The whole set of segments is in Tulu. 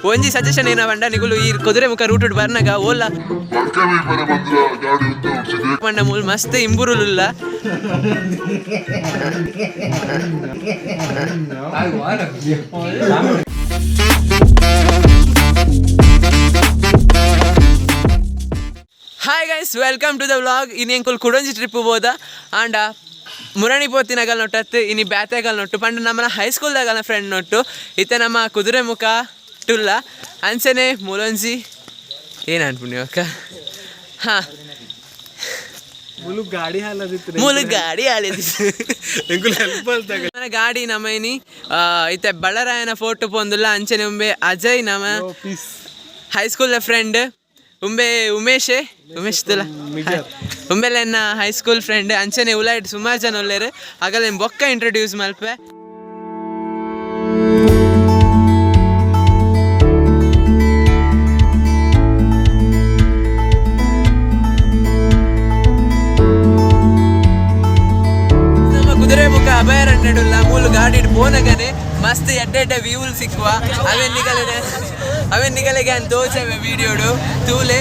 ಒಂಜಿ ಸಜೆಷನ್ ಏನ ಪಂಡ ನಿಗುಲು ಈ ಕುದುರೆ ಮುಖ ರೂಟ್ ಬರ್ನಗ ಓಲ್ಲ ಪಂಡ ಮೂಲ್ ಮಸ್ತ್ ಇಂಬುರುಲುಲ್ಲ. Hi guys, welcome to the vlog. ಇನಿ ಎಂಕುಲು ಕುಡೊಂಜಿ ಟ್ರಿಪ್ ಬೋದ ಆಂಡ ಮುರಣಿ ಪೋತಿನಗಲ್ ನೊಟ್ಟತ್ತು ಇನಿ ಬ್ಯಾತೆಗಲ್ ನೊಟ್ಟು ಪಂಡ ನಮ್ಮನ ಹೈಸ್ಕೂಲ್ದಾಗಲ್ನ ಫ್ರೆಂಡ್ ನೊಟ್ಟು ಇತ್ತೆ ನಮ್ಮ ಕುದುರೆ ಮುಖ ಟುಲ್ಲ ಅಂಚನೆ ಮುಲೊಂಜಿ ಏನು ಅನ್ಪುಣಿ ಅಕ್ಕ. ಹಾಂ. ಮುಲು ಗಾಡಿ ಹಾಲದಿತ್ತು. ಮೂಲು ಗಾಡಿ ಆಲೇದಿತ್ತು. ಎಂಕುಲು ಹೆಲ್ಪ್ ಅಲ್ತಾಗ. ನನ್ನ ಗಾಡಿ ನಮ್ಮ ಇನಿ ಇತ್ತೆ ಬಳ್ಳರಾಯನ ಫೋಟೋ ಪೋಂದುಲ್ಲ. ಅಂಚನೆ ಉಂಬೆ ಅಜಯ್, ನಮ್ಮ ಪೀಸ್. High school friend. ಉಂಬೆ ಉಮೇಶ್, ಉಮೇಶ್ ತುಲ ಉಂಬೆಲೆ ಎನ್ನ ಹೈಸ್ಕೂಲ್ ಫ್ರೆಂಡ್. ಅಂಚನೆ ಉಲಾಯ್ಟ್ ಸುಮಾರು ಜನ ಉಲ್ಲೇರು, ಆಗಲೆ ಬೊಕ್ಕ ಇಂಟ್ರೊಡ್ಯೂಸ್ ಮಲ್ಪೆ. ನಮ್ಮ ಕುದುರೆಮುಖ ಅಭಯಾರಣ್ಯಡುಲ್ಲ. ಮೂಲು ಗಾಡಿ ಪೋನಗನೆ ಮಸ್ತ್ ಎಡ್ಡೆ ಎಡ್ಡೆ ವ್ಯೂಲ್ ಸಿಕ್ಕುವ. ಅವೆನ್ ನಿಗಲೆ ಅವೆನ್ ನಿಗಲೆಗೆ ಅಂತ ತೋಚವೆ ವಿಡಿಯೋಡು ತೂಲೆ.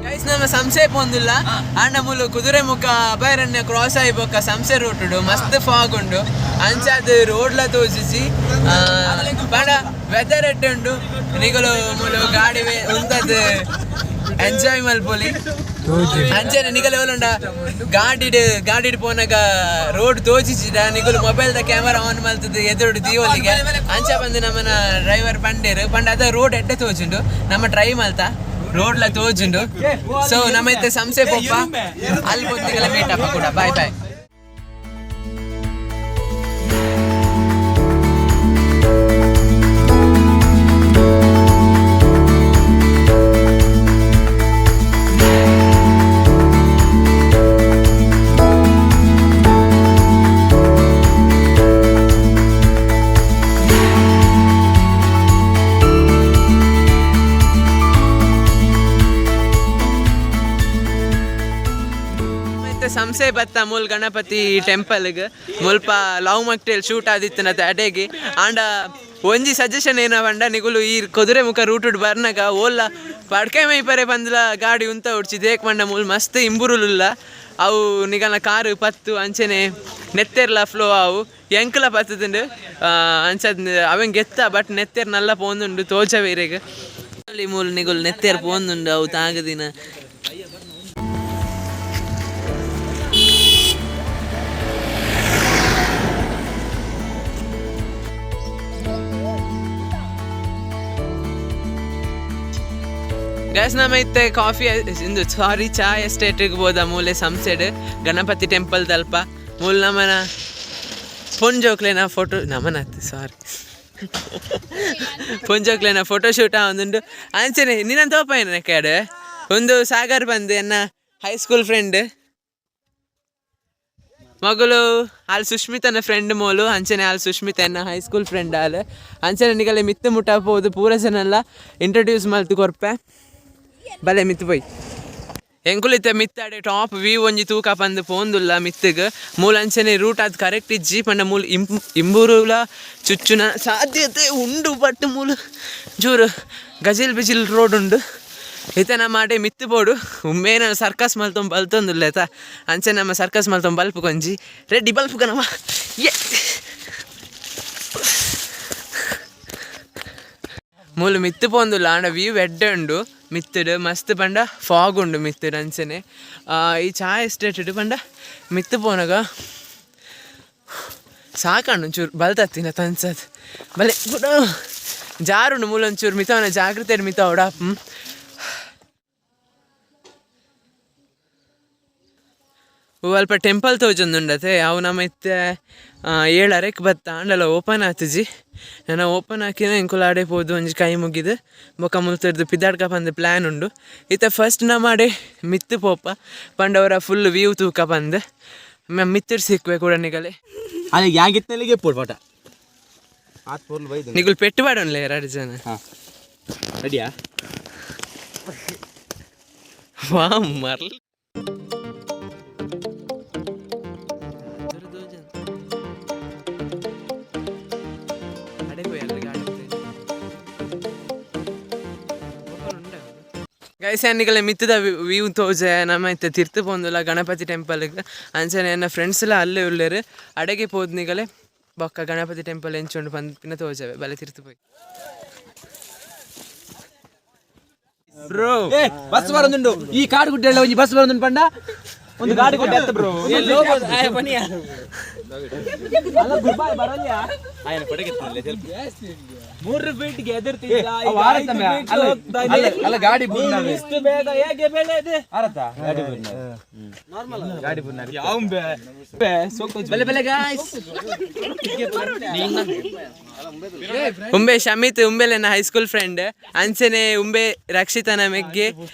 ಗೈಸ್, ನಮ್ಮ ಸಂಸೆ ಪೊಂದುಲ್ಲ. ಆಂಡ ಮೂಲು ಕುದುರೆಮುಖ ಅಭಯಾರಣ್ಯ ಕ್ರಾಸ್ ಆಯಿ ಬೊಕ್ಕ ಸಂಸೆ ರೂಟುಡು ಮಸ್ತ್ ಫಾಗ್ ಉಂಡು. ಅಂಚಾದ್ ರೋಡ್ಲ ತೋಜಿಜಿ. ಪಂಡ ವೆದರ್ ಎಡ್ಡೆ ಉಂಡು. ನಿಗಲು ಮೂಲು ಗಾಡಿ ಉಂತದ್ ಎಂಜಾಯ್ ಮಲ್ಪೊಲಿ. ಅಂಚನೆ ನಿಗಲು ಓಲುಂಡ ಗಾಡಿಡ್ ಗಾಡಿಡ್ ಪೋನಗ ರೋಡ್ ತೋಜಿಜಿಡ ನಿಗಲು ಮೊಬೈಲ್ ದ ಕ್ಯಾಮರಾ ಆನ್ ಮಲ್ತದ್ದು ಎದುರುಡು ದೀವೊಲಿಗೆ ಅಂಚ ಬಂದು ನಮ್ಮನ ಡ್ರೈವರ್ ಪಂಡೇರು. ಪಂಡ ಅದ ರೋಡ್ ಎಡ್ಡೆ ತೋಜುಂಡು. ನಮ್ಮ ಟ್ರೈ ಮಲ್ತ ರೋಡ್ಲ ತೋಜುಂಡು. ಸೊ ನಮ್ಮ ಇತ್ತೆ ಸಂಸೆ ಪೊಪ್ಪ ಅಲ್ಲಿ ಪೊತ್ತಿಗೆಲ್ಲ ಮೀಟ್ ಅಪ್ಪ ಕೂಡ. Bye bye. ಮತ್ತೆ ಸಂಸೆ ಬತ್ತ ಮೂಲ್ ಗಣಪತಿ ಟೆಂಪಲ್ಗ್ ಮುಲ್ಪ ಲವ್ ಮಕ್ಟೇಲ್ ಶೂಟ್ ಆದಿತ್ತಿನತೆ ಅಡೆಗೆ. ಆಂಡ ಒಂಜಿ ಸಜೆಷನ್ ಏನ ಪಂಡ ನಿಗುಲು ಈ ಕುದುರೆ ಮುಖ ರೂಟುಡ್ ಬರ್ನಗ ಓಲ್ಲ ಪಡ್ಕೆ ಮೈಪರೆ ಬಂದ್ಲ ಗಾಡಿ ಉಂತ ಉಡ್ಚಿ. ದೇಕ್ ಪಂಡ ಮೂಲ್ ಮಸ್ತ್ ಇಂಬುರುಲುಲ್ಲ. ಅವು ನಿಗಲ್ನ ಕಾರು ಪತ್ತು ಅಂಚನೆ ನೆತ್ತೆರ್ಲ ಫ್ಲೋ ಅವು ಎಂಕಲ ಪತ್ತುದುಂಡು. ಅಂಚ ಅವೆನ್ ಗೆತ್ತ ಬಟ್ ನೆತ್ತೆರ್ ನಲ್ಲ ಪೋಂದುಂಡು ತೋಜವೇರೆಗ್. ಅಲ್ಲಿ ಮೂಲು ನಿಗುಲು ನೆತ್ತೆರ್ ಪೋಂದುಂಡು ಅವು ತಾಗದಿನ. ಗ್ಯಾಸ್ ನಮ್ಮ ಇತ್ತೆ ಕಾಫಿ ಇಂದು ಸಾರಿ ಚಾ ಎಸ್ಟೇಟಿಗೆ ಹೋದ ಮೂಲೆ ಸಂಸೆಡ್ ಗಣಪತಿ ಟೆಂಪಲ್ ತಲ್ಪ. ಮೂಲ ನಮನ ಪೊಂಜೋಕ್ಲೆನ ಫೋಟೋ ನಮನ ಸಾರಿ ಪೊಂಜೋಕ್ಲೆನ ಫೋಟೋ ಶೂಟ್ ಒಂದುಂಡು. ಅಂಚನೆ ನಿನ್ನ ತೋಪಾಯಿನ ಕ್ಯಾಡ್ ಒಂದು ಸಾಗರ್ ಬಂದು ಎನ್ನ ಹೈಸ್ಕೂಲ್ ಫ್ರೆಂಡ್ ಮಗಳು. ಅಲ್ಲಿ ಸುಷ್ಮಿತನ ಫ್ರೆಂಡ್ ಮೋಲು. ಅಂಚನೆ ಅಲ್ಲಿ ಸುಷ್ಮಿತ ಎನ್ನ ಹೈಸ್ಕೂಲ್ ಫ್ರೆಂಡ್ ಆಲ್. ಅಂಚನೆ ನಿಗಲೆ ಮಿತ್ತು ಮುಟ್ಟ ಪೋದು ಪೂರ ಜನ ಎಲ್ಲ ಇಂಟ್ರೊಡ್ಯೂಸ್ ಮಲ್ತು ಕೊರ್ಪೆ. ಬಲೆ ಮಿತ್ತು ಪೋಯ್. ಎಂಕುಲಿತ್ತೆ ಮಿತ್ತಾಡೆ ಟಾಪ್ ವ್ಯೂ ಒಂಜಿ ತೂಕ ಪಂದ್ ಪೋಂದುಲ್ಲ ಮಿತ್ತಗ್. ಮೂಲ ಅಂಚನೆ ರೂಟ್ ಅದು ಕರೆಕ್ಟ್ ಇಜ್ಜಿ. ಪಂಡ ಮೂಲು ಇಂಬೂರುಲ ಚುಚ್ಚುನ ಸಾಧ್ಯತೆ ಉಂಡು. ಬಟ್ ಮೂಲು ಜೂರು ಗಜಿಲ್ ಬಿಜಿಲ್ ರೋಡ್ ಉಂಡು. ಇತ್ತೆ ನಮ್ಮ ಆಡೆ ಮಿತ್ತು ಬೋಡು. ಉಮ್ಮೇನ ಸರ್ಕಸ್ ಮಲ್ತೊಂದು ಬಲ್ತೊಂದುಲ್ಲ ಆಯ್ತಾ. ಅಂಚೆ ನಮ್ಮ ಸರ್ಕಸ್ ಮಲ್ತೊಂದು ಬಲ್ಪು ಕೊಂಜಿ ರೆಡ್ಡಿ ಬಲ್ಪು ಕನವ. ಏ ಮೂಲು ಮಿತ್ತು ಪೋಂದುಲ್ಲ. ಆಂಡ ವ್ಯೂ ಎಡ್ಡೆ ಉಂಡು ಮಿತ್ತುಡು ಮಸ್ತ್. ಪಂಡ ಫಾಗ್ ಉಂಡು ಮಿತ್ತುಡು. ಅಂಚನೆ ಈ ಚಾ ಎಸ್ಟೇಟ್ ಪಂಡ ಮಿತ್ತು ಪೋನಗ ಸಾಕಂಡು ಒಂಚೂರು ಬಲ್ತತ್ತಿನ ತನ್ಸದ್ ಬಲೆ ಗುಡ ಜಾರುಂಡು. ಮೂಲ ಒಂಚೂರು ಮಿತವನ ಜಾಗ್ರತೆ ಮಿತ ಓಡಾಪ್. ಅಲ್ಪ ಟೆಂಪಲ್ ತೋಜೊಂದುಂಡತೆ. ಅವು ನಮ್ಮ ಇತ್ತೆ ಏಳರೆಕ್ ಬತ್ತ ಆಂಡಲ ಓಪನ್ ಆತುಜಿ. ನನ ಓಪನ್ ಹಾಕಿನ ಎಂಕುಲು ಆಡೆ ಪೋದು ಒಂಜಿ ಕೈ ಮುಗಿದು ಬೊಕ್ಕ ಮುಲ್ತರ್ದು ಪಿದಾಡ್ಕ ಪಂದ್ ಪ್ಲ್ಯಾನ್ ಉಂಡು. ಇತ್ತೆ ಫಸ್ಟ್ ನಮ್ಮ ಆಡೆ ಮಿತ್ತು ಪೋಪ ಪಂಡವರ ಫುಲ್ ವ್ಯೂ ತೂಕ ಪಂದ್ ಮಿತ್ತರ್ ಸಿಕ್ಕುವೆ ಕೂಡ ನಿಗಲೆ. ಅಲ್ಲ ಯಾಂಗಿತ್ತಲ್ಲಿಗೆ ಪೋಡ್ ಫೋಟ. ಆತ್ ಪೊರ್ಲು ಬೈದು. ನಿಗುಲ್ ಪೆಟ್ಟು ಪಾಡೊನ್ಲೆ ಎರಡು ಜನ. ರೆಡಿಯಾ? ವಾ ಮರ್ಲ್. Guys, ಅನ್ನಿಗಲ ಮಿತ್ತದ view ತೋಜೆ. ನಮ್ಮ ಇತ್ತೆ ತಿರ್ತು ಪೋಂದುಲ್ಲ ಗಣಪತಿ ಟೆಂಪಲ್ಗೆ. ಅಂಚನೆ ಎನ್ನ ಫ್ರೆಂಡ್ಸ್ ಎಲ್ಲ ಅಲ್ಲೇ ಉಲ್ಲೇರು. ಅಡಗೆ ಪೋದ್ನಿಗಲೆ ಬೊಕ್ಕ ಗಣಪತಿ ಟೆಂಪಲ್ ಎಂಚುಂಡು ಪನ್ಪಿನ ತೋಜವೆ. ಬಲೆ ತಿರ್ತು ಪೋಯಿ ಬ್ರೋ, ಬಸ್ ಬರೋದುಂಡು. ಈ ಕಾಡು ಗುಡ್ಡೆ ಒಂಜಿ ಬಸ್ ಬರೋದುಂಡು ಪಂಡ ಒಂದು ಗಾಡಿ ಗುಡ್ಡೆ ಅತ್ತ ಬ್ರೋ. 3 ಫೀಟ್ಗೆ ಅಲ್ಲ, ಗಾಡಿ ಇಷ್ಟು ಬೇಗ ಹೇಗೆ ಬೆಳೆದೆ? ಗಾಡಿ. ಬಲೆ ಬಲೆ ಗಾಯ್ಸ್. ಉಂಬೆ ಶಮಿತ್, ಉಂಬೆಲೆ ನನ್ನ ಹೈಸ್ಕೂಲ್ ಫ್ರೆಂಡ್. ಅಂಚನೆ ಉಂಬೆ ರಕ್ಷಿತನ ಮೆಗ್ಗೆ.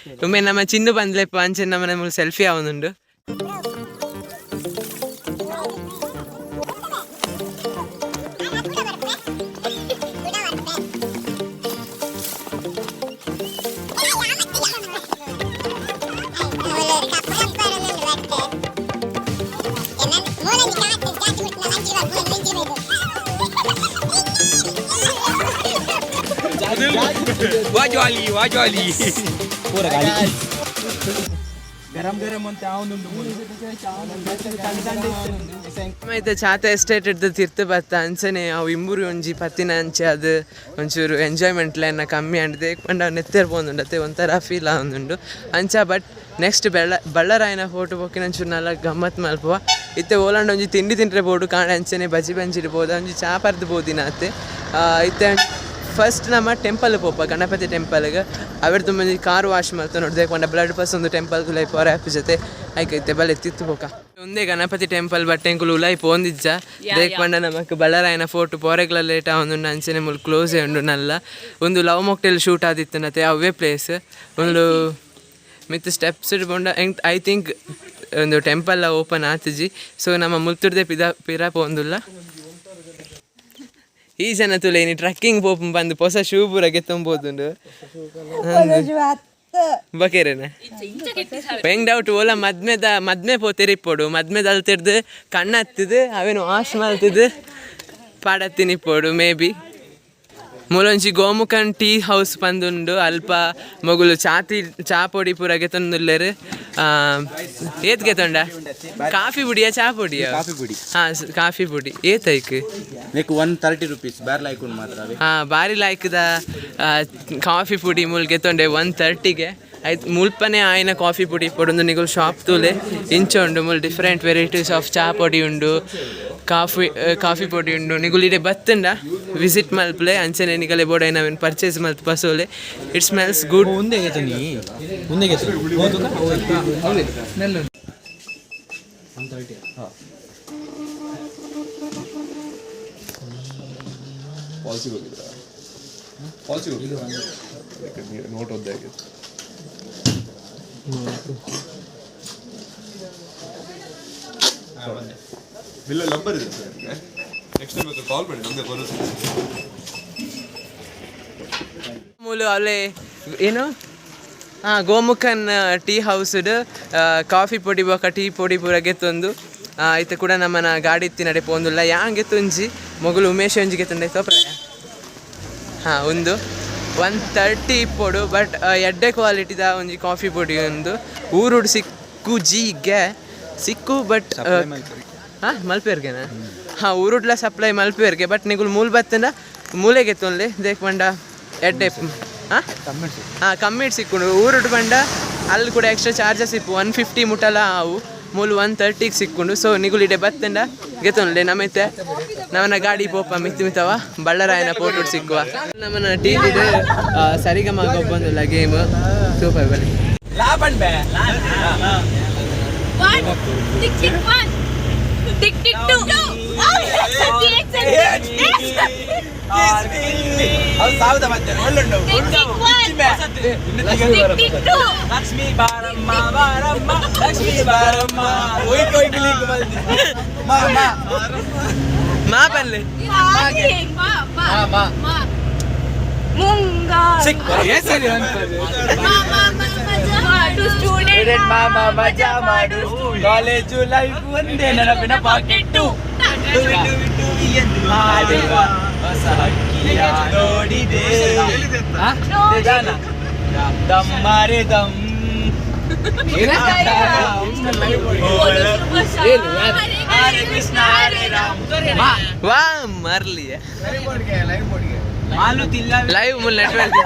ಉಂಬೆ ನಮ್ಮ ಚಿನ್ನು ಬಂದ್ಲೆಪ್ಪ. ಅಂಚನೆ ನಮ್ಮ ನಮ್ಮ ಸೆಲ್ಫಿ ಆವೊಂದುಂಡು. ವಾಜ್ವಾಲಿ ವಾಜ್ವಾಲಿ. ಐತೆ ಚಾತ ಎಸ್ಟೇಟ್ ಹಿಡ್ದು ತಿರ್ತು ಬತ್ತ. ಅಂಚನೆ ಅವು ಇಂಬೂರು ಒಂಜಿ ಪತ್ತಿನ ಅಂಚೆ ಅದು ಒಂಚೂರು ಎಂಜಾಯ್ಮೆಂಟ್ ಲೈನ್ ಕಮ್ಮಿ ಅಂಡ್ದೆ ಪಂಡ ನೆತ್ತೆರ್ ಪೋಂದುಂಡು ಅತ್ತೆ, ಒಂಥರ ಫೀಲ್ ಆವೊಂದುಂಡು ಅಂಚ. ಬಟ್ ನೆಕ್ಸ್ಟ್ ಬೆಳ್ಳ ಬಳ್ಳರಾಯನ ಫೋಟೋ ಬೊಕ್ಕಿನ ಒಂಚೂರು ನಲ್ಲ ಗಮ್ಮತ್ ಮಲ್ಪುವ. ಇತ್ತೆ ಓಲಾಂಡ ಒಂಜಿ ತಿಂಡಿ ತಿಂಟ್ರೆ ಬೋಡು ಕಾಣ. ಅಂಚನೆ ಬಜಿ ಬಂಜಿಡ್ ಬೋದ ಒಂಜಿ ಚಾ ಪರ್ದು ಬೋದಿನ ಅತ್ತೆ. ಇತ್ತೆ ಫಸ್ಟ್ ನಮ್ಮ ಟೆಂಪಲ್ ಪೋಪ, ಗಣಪತಿ ಟೆಂಪಲ್ಗೆ. ಅವೆರ್ದು ಒಂಜಿ ಕಾರ್ ವಾಶ್ ಮಲ್ತ ನೋಡ್ದೆ ಪಂಡ ಬ್ಲಡ್ ಪಸ್ ಒಂದು ಟೆಂಪಲ್ ಉಲೈ ಪೋರೆ ಜೊತೆ ಐಕೈತೆ. ಬಲೆ ತಿತ್ತು ಪೋಕ. ಒಂದೇ ಗಣಪತಿ ಟೆಂಪಲ್, ಬಟ್ ಎಂಕುಲು ಉಲೈ ಪೋಂದಿಜ್ಜ. ದೇಕ್ ಪಂಡ ನಮಕ್ ಬಳ್ಳರಾಯನ ಫೋಟೋ ಪೋರೆಗ್ಲ ಲೇಟ್ ಆವೊಂದುಂಡು. ಅಂಚನೆ ಮುಲ್ ಕ್ಲೋಸ್ ಉಂಡು ನಲ್ಲ. ಒಂದು ಲವ್ ಮೊಕ್ಟೇಲ್ ಶೂಟ್ ಆದಿತ್ತನತೆ, ಅವೇ ಪ್ಲೇಸ್. ಒಂದು ಮಿತ್ ಸ್ಟೆಪ್ಸ್ ಪೋಂಡ I think ಒಂದು ಟೆಂಪಲ್ ಓಪನ್ ಆತಿಜಿ. ಸೊ ನಮ್ಮ ಮುಲ್ತುರ್ದೆ ಪಿದ ಪಿರ ಪೋಂದುಲ್ಲ. ಈ ಜನ ತುಲೆ ಇನಿ ಟ್ರಕ್ಕಿಂಗ್ ಪೋಪು ಬಂದು ಹೊಸ ಶೂ ಪೂರ ಗೆತ್ತೊಂಬೋದುಂಡು ಬಕೇರೇನೆ. ಹೆಂಗ್ ಡೌಟ್ ಓಲ ಮದ್ಮೆದ ಮದ್ಮೆ ಪೋತೆರ್ ಇಪ್ಪೊಡು. ಮದ್ಮೆದ ಅಲ್ತಿರ್ದು ಕಣ್ಣತ್ತಿದ್ ಅವೇನು ವಾಶ್ ಮಲ್ತಿದ್ ಪಾಡತ್ತಿನ ಇಪ್ಪೊಡು ಮೇ ಬಿ. ಮೂಲೊಂಜಿ ಗೋಮುಖನ್ ಟೀ ಹೌಸ್ ಪಂದುಂಡು. ಅಲ್ಪ ಮೊಗುಲು ಚಾತಿ ಚಾ ಪೊಡಿ ಪೂರ ಗೆತ್ತೊಂದುಲ್ಲೆರ್. ಏತ್ ಗೆತ್ತೊಂಡ? ಕಾಫಿ ಪುಡಿಯಾ, ಚಾ ಪೊಡಿಯಾ? ಕಾಫಿ ಪುಡಿ. ಹಾ, ಕಾಫಿ ಪುಡಿ ಏತೈಕ್? ನೆಕ್ 130 ರುಪೀಸ್. ಬಾರ್ ಲೈಕ್ ಉಂಡು ಮಾತ್ರ ಅವೇ. ಹಾ, ಬಾರಿ ಲಾಯ್ಕದ ಕಾಫಿ ಪುಡಿ ಮೂಲ್ ಗೆತ್ತೊಂಡೆ 130ಗೆ. ಐತ್ ಮುಲ್ಪನೆ ಆಯ್ನ ಕಾಫಿ ಪುಡಿ ಪೊಡೊಂದು. ನಿಗುಲ್ ಶಾಪ್ ತೂಲೆ, ಇಂಚ ಉಂಡು. ಮುಲ್ ಡಿಫ್ರೆಂಟ್ ವೆರೈಟೀಸ್ ಆಫ್ ಚಾ ಪೊಡಿ ಉಂಡು, ಕಾಫಿ ಕಾಫಿ ಪೊಡಿ ಉಂಡು. ನಿಗುಲ್ ಇಡೆ ಬತ್ತುಂಡ ವಿಸಿಟ್ ಮಲ್ಪಲೆ. ಅಂಚನೆ ನಿಗಲೆ ಬೋಡೈನ ಅವೆನ್ ಪರ್ಚೇಸ್ ಮಲ್ತ್ ಬಸೋಲೆ. It smells good. ಮುಂದೆ ಗೆತ್ತನಿ, ಮುಂದೆ ಗೆತ್ತು. ಸ್ಮೆಲ್. 130. ಫಾಲ್ಸಿಗೆ ಹೋಗಿದ್ರಾ? ಫಾಲ್ಸಿಗೆ ಹೋಗಿದ್ರಾ? ನೋಟ್ ಒದ್ದೆ ಆಗಿತ್ತು. ಬಿಲ್ಲ ನಂಬರ್ ಇದೆ ಸರ್ ನಿಮಗೆ. ನೆಕ್ಸ್ಟ್ ಟೈಮ್ ಬೇಕಾದ್ರೆ ಕಾಲ್ ಮಾಡಿ, ನಮ್ಮದೇ ಬರೋದು. ಮೂಲು ಅಲ್ಲೇ ಏನು ಹಾಂ ಗೋಮುಖನ್ ಟೀ ಹೌಸ್ಡ್ ಕಾಫಿ ಪೊಡಿ ಬೊಕ ಟೀ ಪೊಡಿ ಪೂರ ಗೆತ್ತೊಂದು. ಇತ್ತೆ ಕೂಡ ನಮ್ಮನ ಗಾಡಿ ಇತ್ತಿನಡೆ ಪೋಂದುಲ್ಲ. ಯಾನ್ ಗೆತ್ತೊಂಜಿ, ಮೊಗಲು ಉಮೇಶ್ ಒಂಜಿ ಗೆತ್ತೊಂಡೆ ತೋಪ್ರೆ. ಹಾಂ, ಒಂದು 130 ಇಪ್ಪೊಡು. ಬಟ್ ಎಡ್ಡೆ ಕ್ವಾಲಿಟಿದ ಒಂಜಿ ಕಾಫಿ ಪೊಡಿ. ಒಂದು ಊರುಡು ಸಿಕ್ಕು ಜೀಗೆ ಸಿಕ್ಕು. ಬಟ್ ಹಾಂ ಮಲ್ಪೇರ್ಗೆನಾ? ಹಾಂ, ಊರುಡ್ಲ ಸಪ್ಲೈ ಮಲ್ಪೇರ್ಗೆ. ಬಟ್ ನಿಗುಲು ಮೂಲ್ ಬತ್ತಂಡ ಮೂಲೆಗೆ ಗೆತ್ತೊನ್ಲೆ. ದೇಕ್ ಪಂಡ ಎಡ್ಡೆ. ಹಾಂ ಹಾಂ, ಕಮ್ಮಿಡ್ ಸಿಕ್ಕುಂಡು. ಊರುಡು ಪಂಡ ಅಲ್ಲಿ ಕೂಡ ಎಕ್ಸ್ಟ್ರಾ ಚಾರ್ಜಸ್ ಇಪ್ಪು. 150 ಮುಟ್ಟಲ ಆವು. ಮೂಲು 130ಗೆ ಸಿಕ್ಕುಂಡು. ಸೊ ನಿಗುಲು ಇಡೆ ಬತ್ತಂಡ ಗೆತ್ತೊನ್ಲೆ. ನಮೈತೆ ನಮ್ಮನ ಗಾಡಿ ಪೋಪ ಮಿತ್ತು ಮಿತ್ತವ ಬಳ್ಳರಾಯನ ಫೋಟೋ ಸಿಕ್ಕುವ. ನಮ್ಮನ ಟೀ ಸರಿಗಮ ಗೊಬ್ಬೊಂದುಲ್ಲ ಗೇಮ್. ಸೂಪರ್, ಬಲ್ಲಿ. One, tick tick one, tick tick two. Oh, yes, yes, yes. ಸಾವಿರದ ಮಧ್ಯ ಒಳ್ಳುಂಡು. Tick tick one, tick tick two. Lakshmi ಬಾರಮ್ಮ ಬಾರಮ್ಮ. ಲಕ್ಷ್ಮೀ ಬಾರಮ್ಮ ಒಯ್ ಕೊಯ್ ಲಿಂಕ್ ಮಲ್ದಿ ಮಾ ಮಾ. ಮಾ ಪನ್ಲೆ. ಮಾ ಮಾ ಮಾ ಮುಂಗಾ. ಏಸರಿ. ಮಾ ಮಾ ಮಾ ಮಜಾ ಮಾಡು ಸ್ಟೂಡೆಂಟ್. ಮಾಮ ಮಜಾ ಮಾಡು, ಕಾಲೇಜು ಲೈಫ್ ಒಂದೇ ನೆನಪಿನ ಪಾಕೆಟ್ಟು. ಎಂದು ಹಾಡುವ ಹೊಸ ಹಕ್ಕಿಯ ನೋಡಿದೆ. ನಿಧಾನ ದಮ್ಮರೆ ದಮ್. ಹರೇ ಕೃಷ್ಣ ಹರೇ ರಾಮ. ವಾ ಮರ್ಲಿ. ಮಾಲುತಿಲ್ಲ. ಲೈವ್ ಮುಲ್ ನೆಟ್ವರ್ಕ್.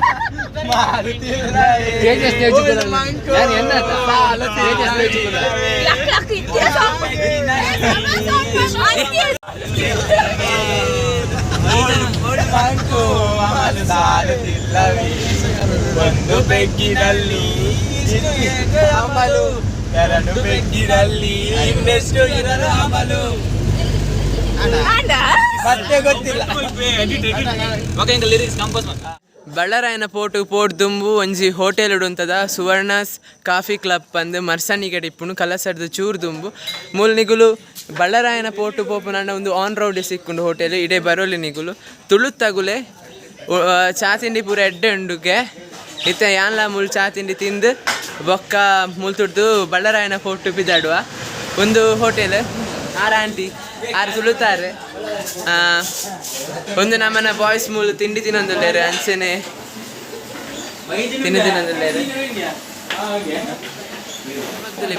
ತೇಜಸ್. ಲಕ್ ಲಕ್ ಇತಿಹಾಸ. ಒಂದು ಬೆಕ್ಕಿನಲ್ಲಿ ಅಮಲು, ಎರಡು ಬೆಕ್ಕಿನಲ್ಲಿ ಇನ್ನೆಷ್ಟು ಇರಲು ಅಮಲು. ಮತ್ತೆ ಗೊತ್ತಿಲ್ಲ. Lyrics compose. ಬಳ್ಳಾರಾಯನ ಪೋಟು ಪೋಟ್ ದುಂಬು ಒಂಜಿ ಹೋಟೆಲ್ ಉಂತದ, ಸುವರ್ಣಸ್ ಕಾಫಿ ಕ್ಲಬ್ ಪಂದ್. ಮರ್ಸನಿಗಡೆ ಇಪ್ಪುನು ಕಲಸಡ್ದು ಚೂರು ದುಂಬು. ಮೂಲು ನಿಗುಲು ಬಳ್ಳಾರಾಯನ ಪೋಟು ಪೋಪುನಂಡ ಒಂದು ಆನ್ ರೋಡ್ ಸಿಕ್ಕುಂಡು ಹೋಟೆಲ್. ಇಡೆ ಬರೋಲಿ ನಿಗುಲು. ತುಳುತ್ತಗುಲೆ ಚಾ ತಿಂಡಿ ಪೂರ ಎಡ್ಡೆ ಉಂಡುಗೆ. ಇತ್ತೆ ಯಾನ್ಲ ಮುಲ್ ಚಾ ತಿಂಡಿ ತಿಂದು ಬೊಕ್ಕ ಮುಲ್ತುಡ್ದು ಬಳ್ಳಾರಾಯನ ಪೋಟು ಪಿದಾಡುವ. ಒಂದು ಹೋಟೆಲ್. ಆರ್ ಆಂಟಿ ಆರ್ ತುಳುತ್ತಾರೆ. ಒಂದು ನಮ್ಮನ ಬಾಯ್ಸ್ ಮೂಲು ತಿಂಡಿ ತಿನ್ನೊಂದುಲ್ಲೇರು, ಅಂಚೆನೆ ತಿಂಡಿ ತಿನ್ನೊಂದುಲ್ಲೇರು.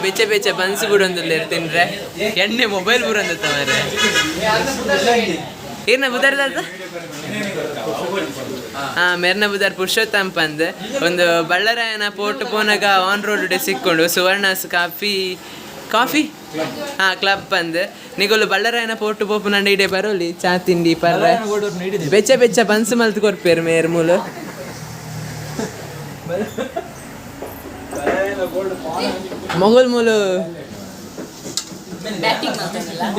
ಬೆಚ್ಚ ಬೆಚ್ಚ ಬನ್ಸ್ ಬುಡೊಂದುಲ್ಲೇರು ತಿಂದ್ರೆ. ಎಣ್ಣೆ ಮೊಬೈಲ್ ಬುಡೊಂದು ಮಾರ್ರೆ. ಏನ ಬುದಾರ್ದಾದ? ಹಾ, ಮೆರ್ನ ಬುದಾರ್ ಪುರುಷೋತ್ತಮ ಪಂದ್. ಒಂದು ಬಳ್ಳಾರಾಯನ ಪೋಟು ಪೋನಾಗ ಆನ್ ರೋಡ್ ಸಿಕ್ಕೊಂಡು ಸುವರ್ಣಸ್ ಕಾಫಿ ಕಾಫಿ ಹಾ ಕ್ಲಬ್ ಬಂದ್. ನಿಗುಲು ಬಳ್ಳಾರಾಯನ ಪೋಟು ಪೋಪುನಂಡ ಇಡೆ ಬರೋಲಿ. ಚಾ ತಿಂಡಿ ಪರ್ರೆ ಬೆಚ್ಚ ಬೆಚ್ಚ ಬನ್ಸ್ ಮಲ್ತ್ ಕೊರ್ಪೇರು ಮೇರ್ ಮೂಲು. ಮೊಗಲ್ ಮೂಲು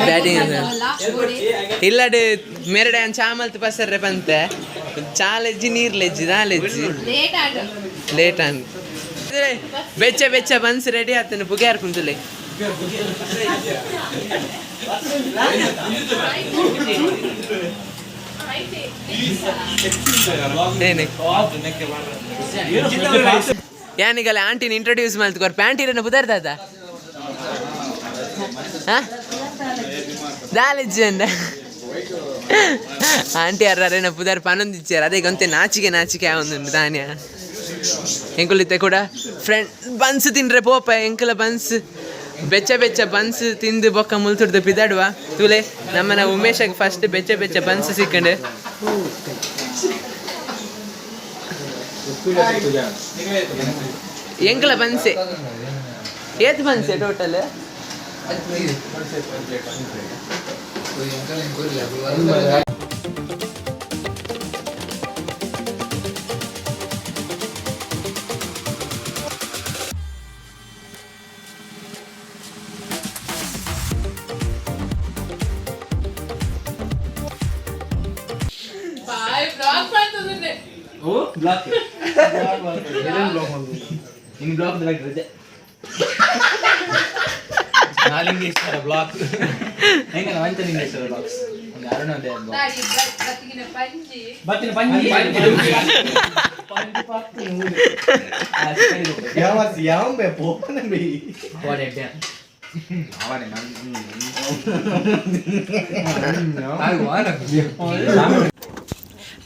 ಬ್ಯಾಟಿಂಗ್ ಇಲ್ಲಡೆ ಮೇರಡೆ ಚಾ ಮಲ್ತ್ ಪಸರ್ರೆ ಪಂತೆ. ಚಾಲೆಜ್ಜಿ, ನೀರ್ ಲೆಜ್ಜಿ, ದಾಲೆಜ್ಜಿ. ಲೇಟ್ ಆನ್. ಬೆಚ್ಚ ಬೆಚ್ಚ ಬನ್ಸ್ ರೆಡಿ ಆತನ ಪುಗ್ಯಾರ್ ಕುಂತಲೆ. ಏನೇ ಯಾನಿಗಲ್ಲ ಆಂಟಿನ ಇಂಟ್ರೊಡ್ಯೂಸ್ ಮಲ್ತ್ಕೊರ್. ಪ್ಯಾಂಟಿರನ್ನ ಬುದಾರ್ ದಾದ ಹಾ ದಾಲೆಜ್ಜಿ ಅಂದ. ಆಂಟಿ ಅರ್ರೇನ ಪುದಾರ್ ಪನೊಂದಿಚ್ಚಾರ. ಅದೇ ಗೊಂತೆ ನಾಚಿಕೆ ನಾಚಿಕೆ ಆವೊಂದುಂಡು ದಾನ್ಯ. ಎಂಕುಲಿತ್ತೆ ಕೂಡ ಫ್ರೆಂಡ್ ಬನ್ಸ್ ತಿಂಡ್ರೆ ಪೋಪ. ಎಂಕುಲ ಬನ್ಸ್ ಬೆಚ್ಚ ಬೆಚ್ಚ ಬನ್ಸ್ ತಿಂದು ಬೊಕ್ಕ ಮುಲ್ತುಡ್ದು ಪಿದಾಡುವ. ತೂಲೆ, ನಮ್ಮನ ಉಮೇಶಗ್ ಫಸ್ಟ್ ಬೆಚ್ಚ ಬೆಚ್ಚ ಬನ್ಸ್ ಸಿಕ್ಕಂಡು. ಎಂಕುಲ ಬನ್ಸೆ ಏತ್ ಬನ್ಸೆ total? Oh block in block ರಜೆ. ನಾಲಿಂಗೇಶ್ವರ ಬ್ಲಾಕ್ ಹೆಂಗ? ವಂಚಲಿಂಗೇಶ್ವರ ಬ್ಲಾಕ್ಸ್ ಒಂದು ಅರುಣೋದಯ ಬ್ಲಾಕ್. ಬತ್ತಿನ ಪಂಜಿ. ಯಾವ ಪೋಪನ.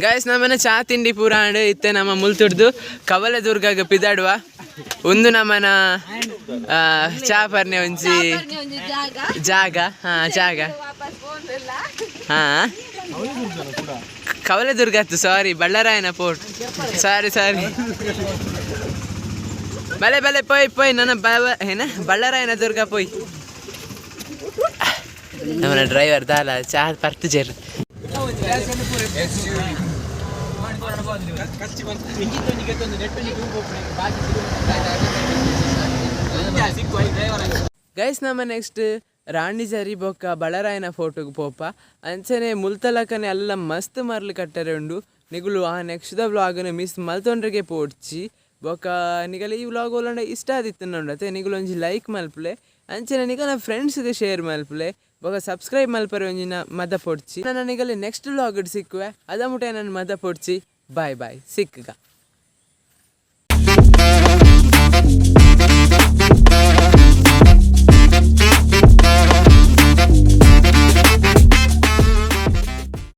ಗಾಯ್ಸ್, ನಮ್ಮನೆ ಚಾ ತಿಂಡಿ ಪೂರ ಆಂಡ್. ಇತ್ತೆ ನಮ್ಮ ಮುಲ್ತುಡ್ದು ಕವಲೆ ದುರ್ಗಾಗ ಪಿದಾಡುವ. ಒಂದು ನಮ್ಮನ ಚಾ ಪರ್ನೆ ಒಂಜಿ ಜಾಗ. ಹಾ, ಜಾಗ. ಹಾ, ಕವಲೆ ದುರ್ಗ. ಸಾರಿ, ಬಳ್ಳಾರಾಯನ ಪೋರ್ಟ್. ಸಾರಿ ಸಾರಿ. ಬಲೆ ಬಲೆ, ಪೋಯ್ ಪೋಯ್. ನನ್ನ ಬ ಏನ ಬಳ್ಳಾರಾಯನ ದುರ್ಗ ಪೋಯ್. ನಮ್ಮನ ಡ್ರೈವರ್ ದಾಲ ಚಾ ಪರ್ತು ಜೇರು. ಗೈಸ್, ನಮ್ಮ ನೆಕ್ಸ್ಟ್ ರಾಣಿ ಜರಿ ಬೊಕ್ಕ ಬಳ್ಳಾರಾಯನ ಫೋಟೋಗೆ ಪೋಪ. ಅಂಚನೆ ಮುಲ್ತಲಕನೆ ಅಲ್ಲ ಮಸ್ತ್ ಮರ್ಲು ಕಟ್ಟರೆ ಉಂಡು. ನಿಗುಲು ಆ ನೆಕ್ಸ್ಟ್ ದ ವ್ಲಾಗ್ನ ಮಿಸ್ ಮಲ್ತೊಂಡ್ರಿಗೆ ಪೋಡ್ಚಿ. ಬೊಕ ನಿಗಲ ಈ ವ್ಲಾಗ್ ಓಲಂಡ ಇಷ್ಟ ಆದಿತ್ತುಂಡತೆ ನಿಗುಲು ಒಂಜಿ ಲೈಕ್ ಮಲ್ಪುಲೆ, ಅಂಚನೆ ನಿಗಲ ಫ್ರೆಂಡ್ಸ್ಗೆ ಶೇರ್ ಮಲ್ಪುಲೆ, ಬೊಕ ಸಬ್ಸ್ಕ್ರೈಬ್ ಮಲ್ಪರೆ ಒಂಜಿನ ಮದ ಪೊಡ್ಚಿ. ನನ್ನ ನಿಗಲ ನೆಕ್ಸ್ಟ್ ವ್ಲಾಗ್ ಸಿಕ್ಕುವೆ, ಅದ ಮುಟ್ಟ ನನ್ನ ಮದ ಪೊಡ್ಚಿ. Boy boy, ಸಿಕ್ಕುಗ.